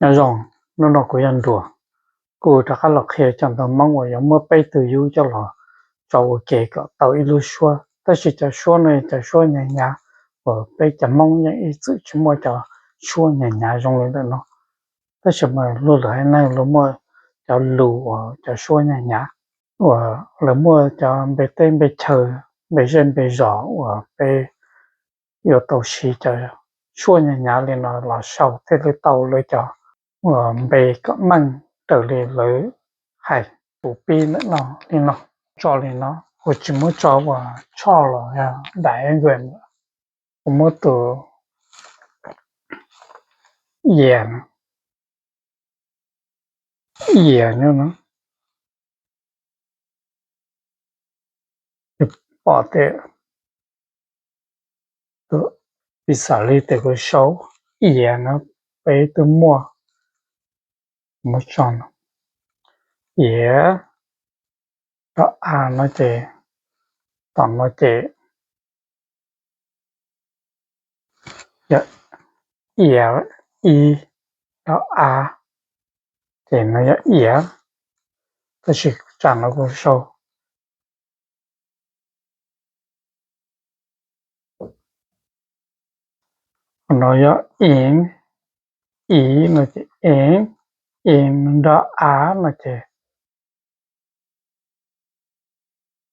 Nyob zoo, hnub no kuv yog Nruas, kuv rov qab los qhia cov ntawv Hmoob uas yuav muab peb tug yub coj los tso ua ke kom tau ib lub suab. Tab sis cov suab no yog cov suab nyas hnyav uas peb cov Hmoob yeej ib txwm tsis muaj cov suab nyas hnyav zoo li ntawm no. Tab sis mas luag lwm haiv neeg luag muaj cov lus uas cov suab nyas hnyav uas lawv muaj cov npe teb npe chaw, npe zej npe zos uas peb yuav tau siv cov suab nyas hnyav li no los sau thiaj li tau lawv cov uas npe kom meej raws li lawv hais. Tus pib ntawm no li no, tso li no, kuv tsis muab tso ua choj los yog daim nkues, kuv muab tus ias, ias nyob no, pom tias piv xam li tias kuv sau ias no, peb twb muaj, muab tso no, ias, rau a no ces, tom no ces yog ias, i, rau a, ces no yog ias, tab sis tsam no kuv sau no yog in, i no ces in, in nrog a no ces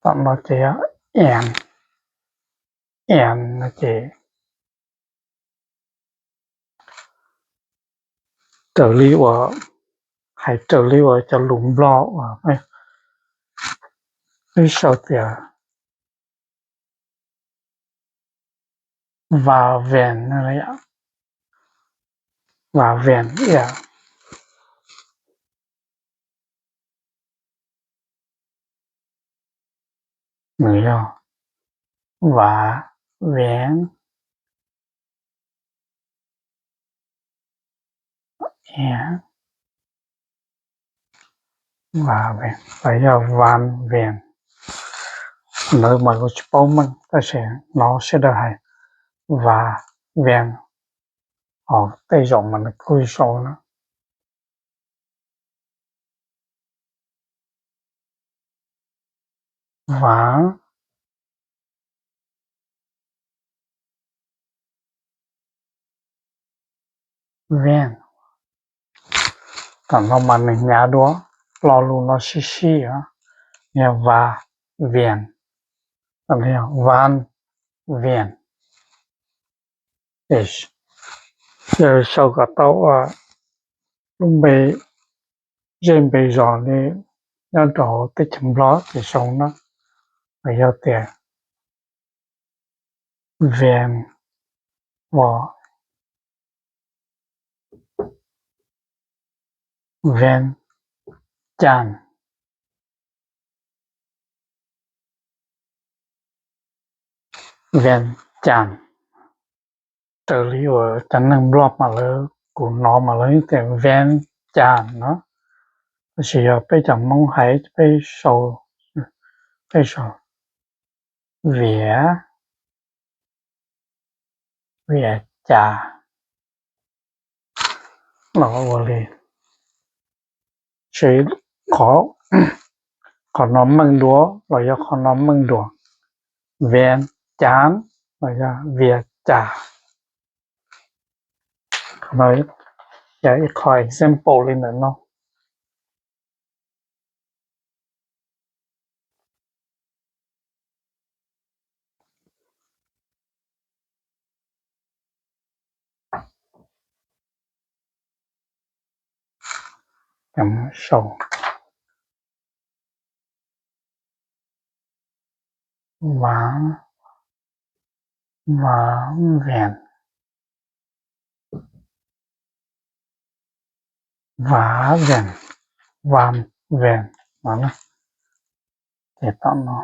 tom no ces yog ias, ias no ces raws li uas, hais raws li uas cov lus Nplog uas peb sau tias va ven, va ven ias, nws yog va ven, va ven los yog van ven. Ntawd mas kuv tsis paub meej tab sis hnov sawv daws hais va ven, ho tej zaum mas nws kuj sau na. Va ven, tom no mas nws hnyav dua, lo lus no sib sib, yog va ven, va ven. Ces yog sau kom tau ua lub npe zej npe zos li nyob rau hauv teb chaws Nplog ces sau no, los yog tias ven, vo, ven, can, ven, can. Raws li uas cov neeg Nplog mas lawv, kuv hnov mas lawv tias ven, can no, tab sis yog peb cov Hmoob hais peb sau, peb sau viav, viav cas los ua li. Seb qhov no meej dua los yog qhov no meej dua, viav cas los yog viav cas. Qhov no yog ib qho example li ntawm no. Sau va, va ven, va ven, va ven no na. Ces tom no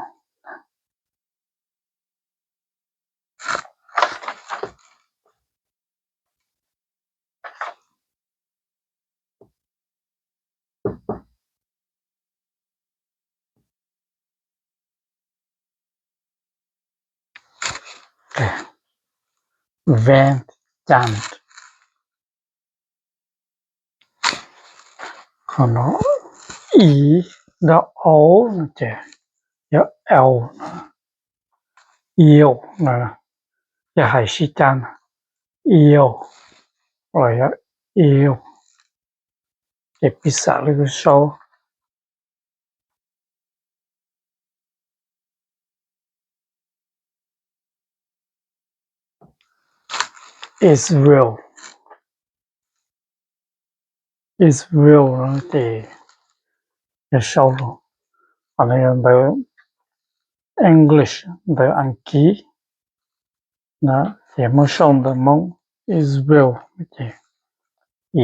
ven, can, Qhov no i, nrog o no ces yog l no, iu no, yog hais sib cab no, iu los yog iu. Ces piv xam li kuv sau Israel, Israel no ces yog sau los, qhov no yog ntawv English, ntawv Askiv na, ces muab sau ntawv Hmoob Israel ces i,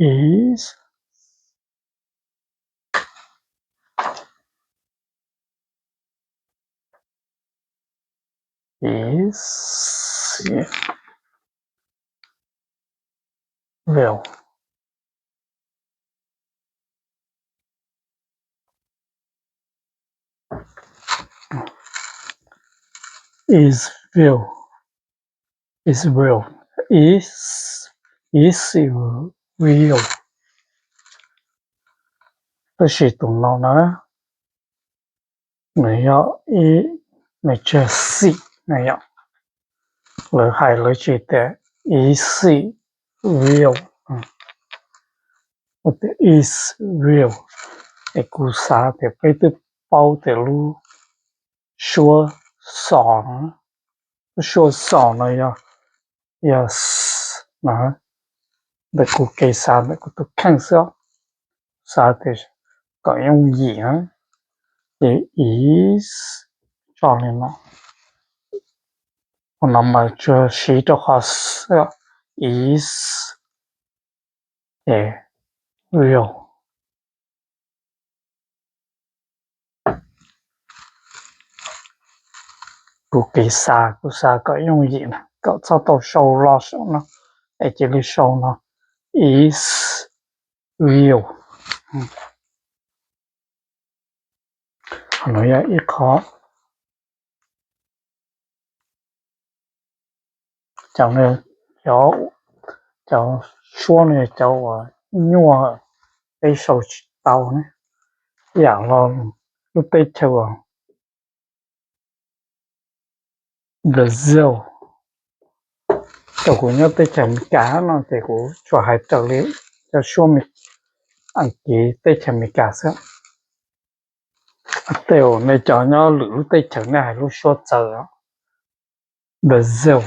i, i, Israel. Israel, Israel, Is, Israel. Tab sis tus no na, nws yog ib, nws tsis yog xim na yom. Lawv hais lawv tsis tias Israel, tias Israel. Es kuv xav tias peb twb paub tias lub suab xos no, lub suab xos no yog, yog s no, ntawm kuv kev xav ntawm kuv tus kheej xwb, xav tias kom yooj yim na, ces is tso li no. Qhov no mas tsuas siv rau qhov xwb, is, ces real. Kuv kev xav, kuv xav kom yooj yim na, kom txhob tau sau lo saum no, es cia li sau no, is real. Qhov no yog ib qho. Cov, cov suab no yog cov uas nyuaj, peb sau tsis tau ne. Yam los lub teb chaws uas Brazil, thaum kuv nyob teb chaws Amelikas no ces kuv tsuas hais raws li cov suab Askiv teb chaws Amelikas xwb. Tej uas nej cov nyob lwm lub teb chaws nej hais lub suab txawv. Brazil,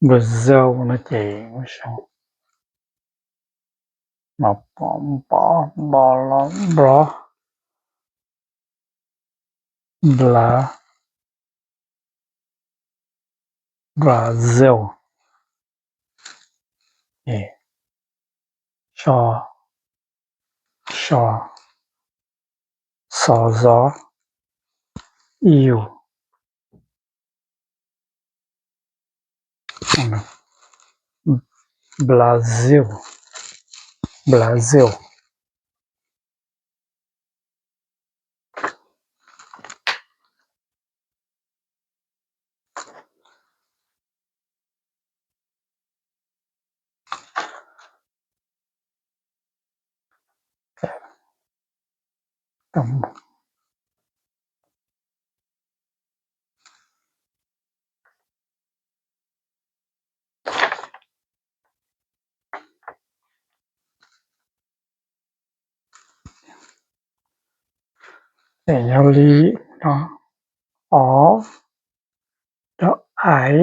Brazil no ces sau no, pov, npo, npo, lo, nblo, nbla, Brazil, so, so, xo, zo, iu, Brazil, Brazil. Ces yog li no, o, rau, ai,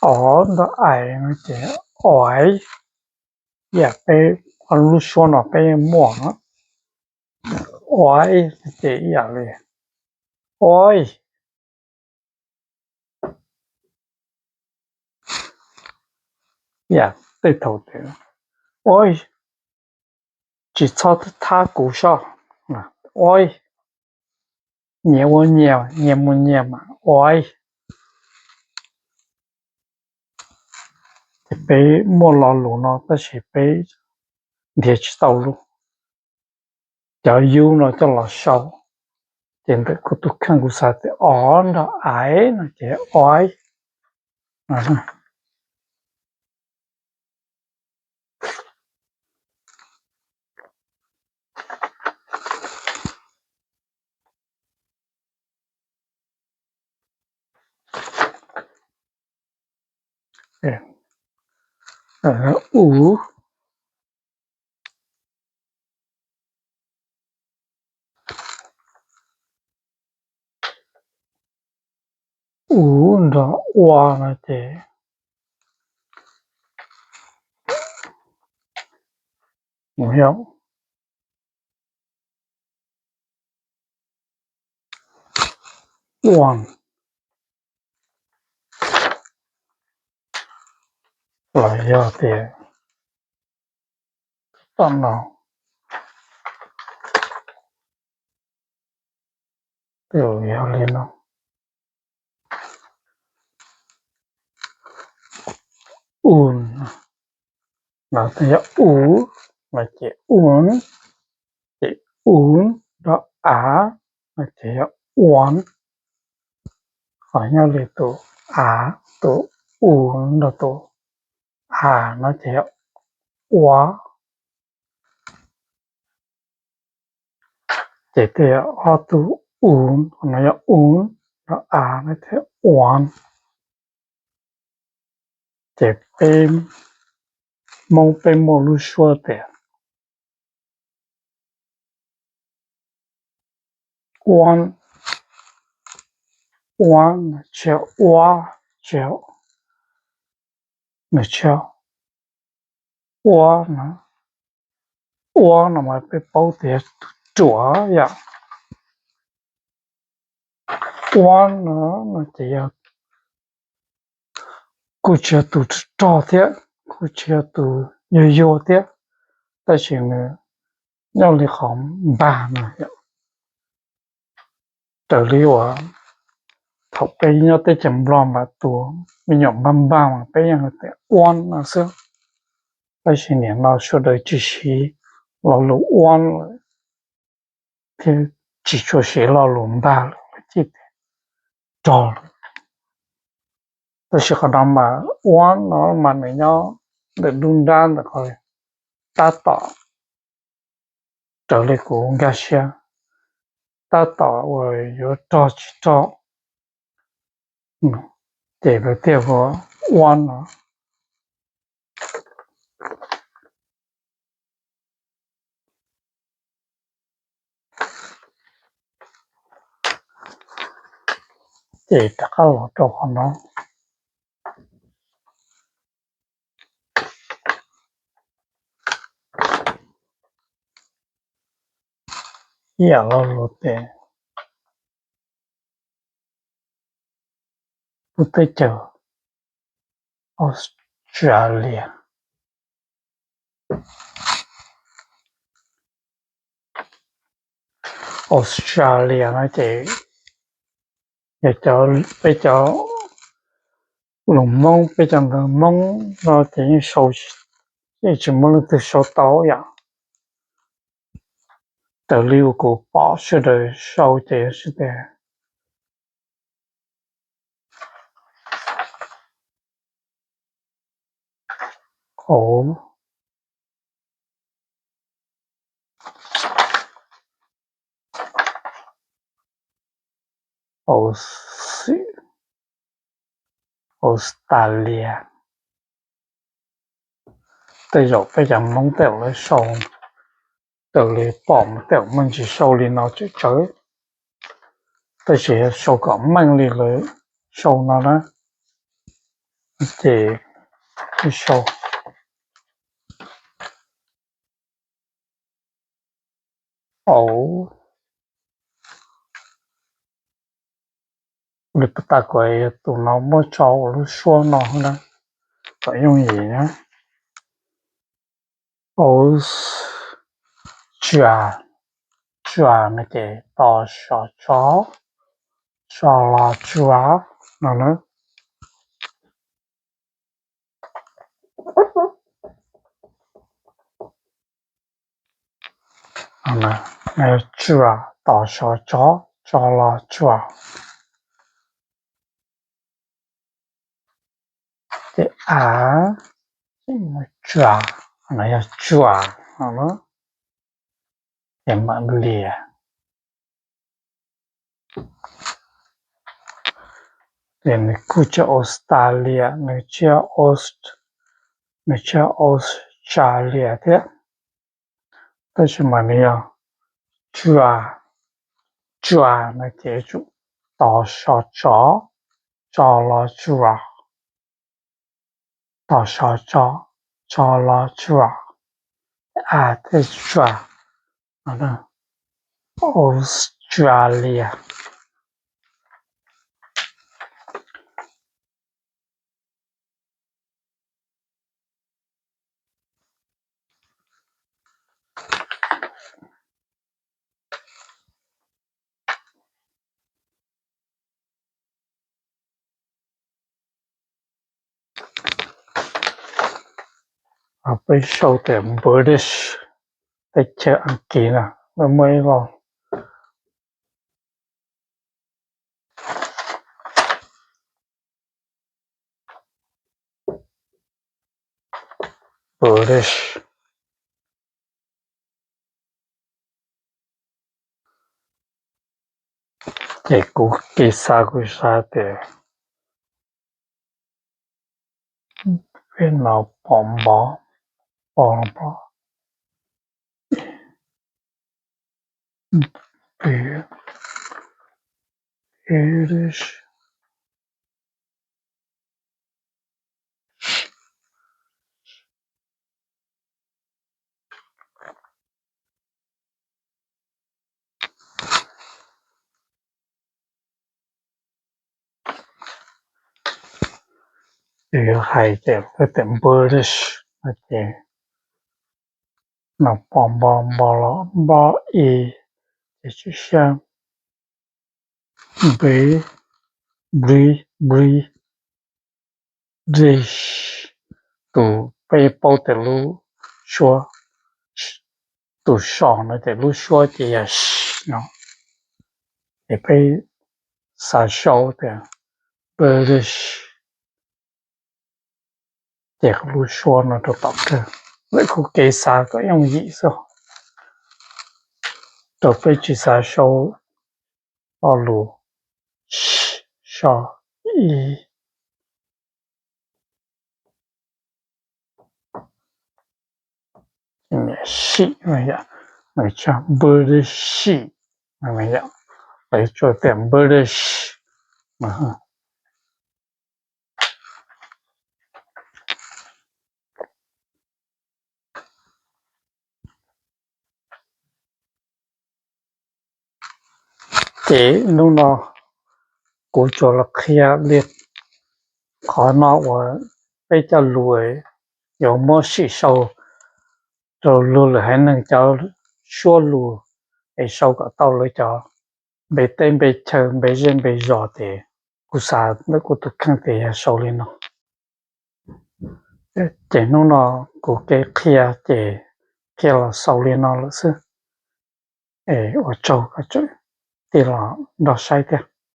o, ntawm ai no ces oai, yam peb lub suab no peb muaj, oai ces ib yam li, oi, yam tej thaum tias, oi, tsis txhob thab kuv sob, oi, nyias ua nyias, nyias mus nyias mas oi. Ces peb muaj lo lus no tab sis peb nrhiav tsis tau lub, cov u no coj los sau. Ces ntawm kuv tus kheej kuv xav tias o nrog ai no ces o. U, u nrog ua no ces mus yog ua los yog tias tom no yog li no. Un no yog u no ces un, ces u nrog a no ces yog uan. Ho nyob li tus a, tus u nrog tus a no ces yog ua. Ces tej yog ob tug u, no yog u, yog a no thiab uan. Ces peb Hmoob peb muaj lub suab tias uab, uab, tsis yog ua, tsis yog, nws tsis yog ua no, ua no mas peb paub tias yog tus ruam yom. Ua no no ces yog kuj tsis yog tus rog thiab, kuj tsis yog tus yuag yuag thiab, tab sis nws nyob li qhov npag no. Raws li uas thaum peb nyob teb chaws Nplog mas tus me nyuam npag npag mas peb yeej hais tias uab no xwb, tab sis nim no sawv daws tsis siv lo lus uab lawm thiab tsis tshua siv lo lus npag lawm, lawv cij tias rog lawm. Tab sis qhov no mas uab no mas nws nyob ntawm nruab nrab ntawm qhov tab tom, raws li kuv nkag siab, tab tom uas yuav rog tsis rog, ces lawv thiaj hu uab no. Ces rov qab los rau qhov no. Ib yam lo lus tias lub teb chaws Australia, Australia no ces yog cov, peb cov lus Hmoob, peb cov ntawv Hmoob no ces yeej sau, yeej tsis muaj leej twg sau tau yom. Raws li uas kuv pom sawv daws sau ces yog tias Au, Aus, Australia. Tej zaum peb cov Hmoob tej zaum lawv sau, raws li pom mas tej zaum muaj ntsis sau li no tsawv tsawv, tab sis sau kom meej li lawv sau no na, ces sau Au. Li puas tas kuv yog tus no muab tso ua lub suab no na, kom yooj yim na. Aus, tsua, tsua no ces to so tso, so lo tsua no na. no yog tsua, tos so tso, tso lo tsua. Ces a, tsua, no yog tsua no, ces mam lias. Ces nws kuj tsis yog Australia, nws tsis yog Aus, nws tsis yog Australia thiab, tab sis mas nws yog tsua, tsua no ces tsum tos so tso, tso lo tsua, tos so tso, tso lo tsua, a thiab tsua, Australia. Peb sau tias British, teb chaws Askiv na, muaj ib lo British. Ces kuv kev xav kuv xav tias peb no pom npov, pom npov, British. Ces yuav hais tias, tias British no ces no pom npov, npov los npov i, ces tsis siab, Bri, Bri, British. Tus peb paub tias lub suab, tus so no ces lub suab ces yog s no, ces peb xav sau tias British, ces lub suab no rau tom kawg. Lawv kuj kev xav kom yooj yim xwb, rau peb tsis xav sau lo lus s, so, i, sim, British, lawv tsuas tias British. Ces hnub no kuv tsuas los qhia li qhov no uas peb cov lus yuav muab sim sau rau luag lwm haiv neeg cov suab lus, es sau kom tau lawv cov npe teb npe chaw npe zej npe zos. Ces kuv xav ntawm kuv tus kheej tias yog sau li no. Ces hnub no kuv kev qhia ces qhia los xaus li no lawm xwb. Es ua tsaug koj tseem tig los nrog saib thiab.